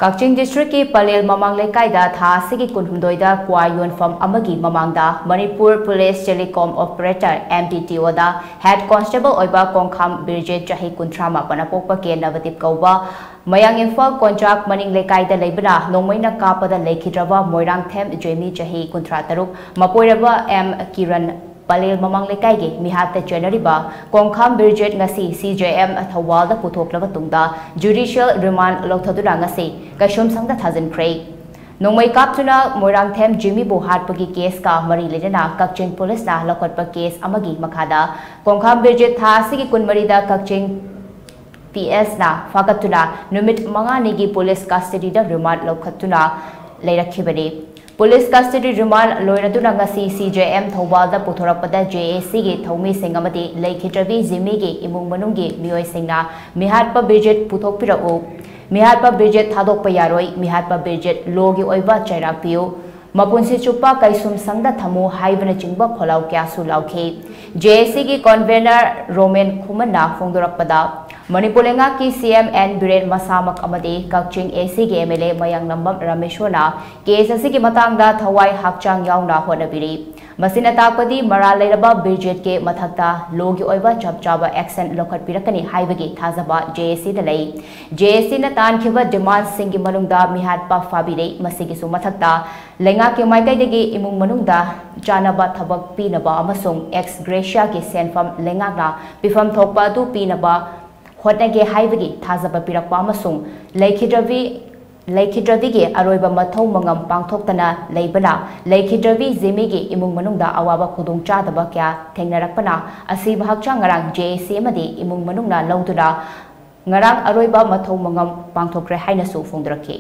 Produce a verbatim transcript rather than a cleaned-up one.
ꯀꯛꯆꯤꯡ ꯗꯤꯁꯇ꯭ꯔꯤꯛꯀꯤ ꯄꯂꯦꯜ ꯃꯃꯥꯡ ꯂꯩꯀꯥꯏꯗ ꯊꯥ ꯑꯁꯤꯒꯤ ꯀꯨꯟꯍꯨꯝꯗꯣꯏꯗ ꯀ꯭ꯋꯥ ꯌꯣꯟꯐꯝ ꯑꯃꯒꯤ ꯃꯃꯥꯡꯗ Manipur police telecom operator, M T T O, ꯗ ꯍꯦꯗ ꯀꯣꯟꯁꯇꯦꯕꯜ ꯑꯣꯏꯕ ꯀꯣꯡꯈꯥꯝ ꯕꯤꯔꯖꯤꯠ, ꯆꯍꯤ ꯀꯨꯟꯊ꯭ꯔꯥ ꯃꯥꯄꯟ, ꯑꯄꯣꯛꯄ ꯀꯦ ꯅꯕꯗꯤꯞ ꯀꯧꯕ, ꯃꯌꯥꯡ ꯏꯝꯐꯥꯜ ꯀꯣꯟꯆꯥꯛ ꯃꯅꯤꯡ ꯂꯩꯀꯥꯏꯗ ꯂꯩꯕꯅ ꯅꯣꯡꯃꯩꯅ ꯀꯥꯞꯄꯗ ꯂꯩꯈꯤꯗ꯭ꯔꯕ ꯃꯣꯏꯔꯥꯡꯊꯦꯝ ꯖꯦꯃꯤ, ꯆꯍꯤ ꯀꯨꯟꯊ꯭ꯔꯥ ꯇꯔꯨꯛ, ꯃꯄꯣꯏꯔꯕ M Kiran, ꯄꯂꯦꯜ ꯃꯃꯥꯡ ꯂꯩꯀꯥꯏꯒꯤ ꯃꯤꯍꯥꯠꯇ ꯆꯦꯟꯅꯔꯤꯕ ꯀꯣꯡꯈꯥꯝ ꯕꯤꯔꯖꯤꯠ ꯉꯁꯤ C J M ꯊꯧꯕꯥꯜꯗ ꯄꯨꯊꯣꯛꯂꯕ ꯇꯨꯡꯗ ꯖꯨꯗꯤꯁꯤꯌꯦꯜ ꯔꯤꯃꯥꯟ ꯂꯧꯊꯗꯨꯅ ꯉꯁꯤ ꯀꯩꯁꯨꯝꯁꯪꯗ ꯊꯥꯖꯤꯟꯈ꯭ꯔꯦ꯫ ꯅꯣꯡꯃꯩ ꯀꯥꯞꯇꯨꯅ ꯃꯣꯏꯔꯥꯡꯊꯦꯝ ꯖꯤꯃꯤꯕꯨ ꯍꯥꯠꯄꯒꯤ ꯀꯦꯁꯀ ꯃꯔꯤ ꯂꯩꯅꯅ ꯀꯛꯆꯤꯡ ꯄꯨꯂꯤꯁꯅ ꯂꯧꯈꯠꯄ ꯀꯦꯁ ꯑꯃꯒꯤ ꯃꯈꯥꯗ ꯀꯣꯡꯈꯥꯝ ꯕꯤꯔꯖꯤꯠ ꯊꯥ ꯑꯁꯤꯒꯤ ꯀꯨꯟꯃꯔꯤꯗ ꯀꯛꯆꯤꯡ P S ꯅ ꯐꯥꯒꯠꯇꯨꯅ ꯅꯨꯃꯤꯠ ꯃꯉꯥꯅꯤꯒꯤ ꯄꯨꯂꯤꯁ ꯀꯁꯇꯗꯤꯗ ꯔꯤꯃꯥꯟ ꯂꯧꯈꯠꯇꯨꯅ ꯂꯩꯔꯛꯈꯤꯕꯅꯤ꯫ ꯄꯨꯂꯤꯁ ꯀꯁꯇꯗꯤ ꯔꯤꯃꯥꯟ ꯂꯣꯏꯔꯗꯨꯅ ꯉꯁꯤ C J M ꯊꯧꯕꯥꯜꯗ ꯄꯨꯊꯣꯔꯛꯄꯗ J A C ꯒꯤ ꯊꯧꯃꯤꯁꯤꯡ ꯑꯃꯗꯤ ꯂꯩꯈꯤꯗ꯭ꯔꯕꯤ ꯖꯤꯃꯤꯒꯤ ꯏꯃꯨꯡ ꯃꯅꯨꯡꯒꯤ ꯃꯤꯑꯣꯏꯁꯤꯡꯅ ꯃꯤꯍꯥꯠꯄ ꯕꯤꯔꯖꯤꯠ ꯄꯨꯊꯣꯛꯄꯤꯔꯛꯎ, ꯃꯤꯍꯥꯠꯄ ꯕꯤꯔꯖꯤꯠ ꯊꯥꯗꯣꯛꯄ ꯌꯥꯔꯣꯏ, ꯃꯤꯍꯥꯠꯄ ꯕꯤꯔꯖꯤꯠ ꯂꯣꯒꯤ ꯑꯣꯏꯕ ꯆꯩꯔꯥꯛ ꯄꯤꯌꯨ, ꯃꯄꯨꯟꯁꯤ ꯆꯨꯞꯄ ꯀꯩꯁꯨꯝꯁꯪꯗ ꯊꯝꯃꯨ ꯍꯥꯏꯕꯅꯆꯤꯡꯕ ꯈꯣꯜꯂꯥꯎ ꯀꯌꯥꯁꯨ ꯂꯥꯎꯈꯤ꯫ J A C ꯒꯤ ꯀꯣꯟꯚꯦꯅꯔ ꯔꯣꯃꯦꯟ ꯈꯨꯃꯟꯅ ꯐꯣꯡꯗꯣꯔꯛꯄꯗ, ꯃꯅꯤꯄꯨꯔ ꯂꯩꯉꯥꯛꯀꯤ C M N ꯕꯤꯔꯦꯟ ꯃꯁꯥꯃꯛ ꯑꯃꯗꯤ ꯀꯛꯆꯤꯡ A C ꯒꯤ M L A ꯃꯌꯥꯡꯂꯝꯕꯝ ꯔꯥꯃꯦꯁꯣꯔꯅ ꯀꯦꯁ ꯑꯁꯤꯒꯤ ꯃꯇꯥꯡꯗ ꯊꯋꯥꯏ ꯍꯛꯆꯥꯡ ꯌꯥꯎꯅ ꯍꯣꯠꯅꯕꯤꯔꯤ꯫ ꯃꯁꯤꯅ ꯇꯥꯛꯄꯗꯤ ꯃꯔꯥꯜ ꯂꯩꯔꯕ ꯕꯤꯔꯖꯤꯠꯀꯤ ꯃꯊꯛꯇ ꯂꯣꯒꯤ ꯑꯣꯏꯕ ꯆꯞ ꯆꯥꯕ ꯑꯦꯛꯁꯟ ꯂꯧꯈꯠꯄꯤꯔꯛꯀꯅꯤ ꯍꯥꯏꯕꯒꯤ ꯊꯥꯖꯕ J A C ꯗ ꯂꯩ꯫ J A C ꯅ ꯇꯥꯟꯈꯤꯕ ꯗꯤꯃꯥꯟꯁꯤꯡꯒꯤ ꯃꯅꯨꯡꯗ ꯃꯤꯍꯥꯠꯄ ꯐꯥꯕꯤꯔꯦ꯫ ꯃꯁꯤꯒꯤꯁꯨ ꯃꯊꯛꯇ ꯂꯩꯉꯥꯛꯀꯤ ꯃꯥꯏꯀꯩꯗꯒꯤ ꯏꯃꯨꯡ ꯃꯅꯨꯡꯗ ꯆꯥꯅꯕ ꯊꯕꯛ ꯄꯤꯅꯕ ꯑꯃꯁꯨꯡ ex gratia ꯒꯤ ꯁꯦꯟꯐꯝ ꯂꯩꯉꯥꯛꯅ ꯄꯤꯐꯝ ꯊꯣꯛꯄ ꯑꯗꯨ ꯄꯤꯅꯕ ꯍꯣꯠꯅꯒꯦ ꯍꯥꯏꯕꯒꯤ ꯊꯥꯖꯕ ꯄꯤꯔꯛꯄ ꯑꯃꯁꯨꯡ ꯂꯩꯈꯤꯗ꯭ꯔꯕꯤ, ꯂꯩꯈꯤꯗ꯭ꯔꯕꯤꯒꯤ ꯑꯔꯣꯏꯕ ꯃꯊꯧ ꯃꯉꯝ ꯄꯥꯡꯊꯣꯛꯇꯅ ꯂꯩꯕꯅ ꯂꯩꯈꯤꯗ꯭ꯔꯕꯤ ꯖꯤꯃꯤꯒꯤ ꯏꯃꯨꯡ ꯃꯅꯨꯡꯗ ꯑꯋꯥꯕ ꯈꯨꯗꯣꯡꯆꯥꯗꯕ ꯀꯌꯥ ꯊꯦꯡꯅꯔꯛꯄꯅ ꯑꯁꯤꯕ ꯍꯛꯆꯥꯡ ꯉꯔꯥꯡ J A C ꯑꯃꯗꯤ ꯏꯃꯨꯡ ꯃꯅꯨꯡꯅ ꯂꯧꯗꯨꯅ ꯉꯔꯥꯡ ꯑꯔꯣꯏꯕ ꯃꯊꯧ ꯃꯉꯝ ꯄꯥꯡꯊꯣꯛꯈ꯭ꯔꯦ ꯍꯥꯏꯅꯁꯨ ꯐꯣꯡꯗꯣꯔꯛꯈꯤ꯫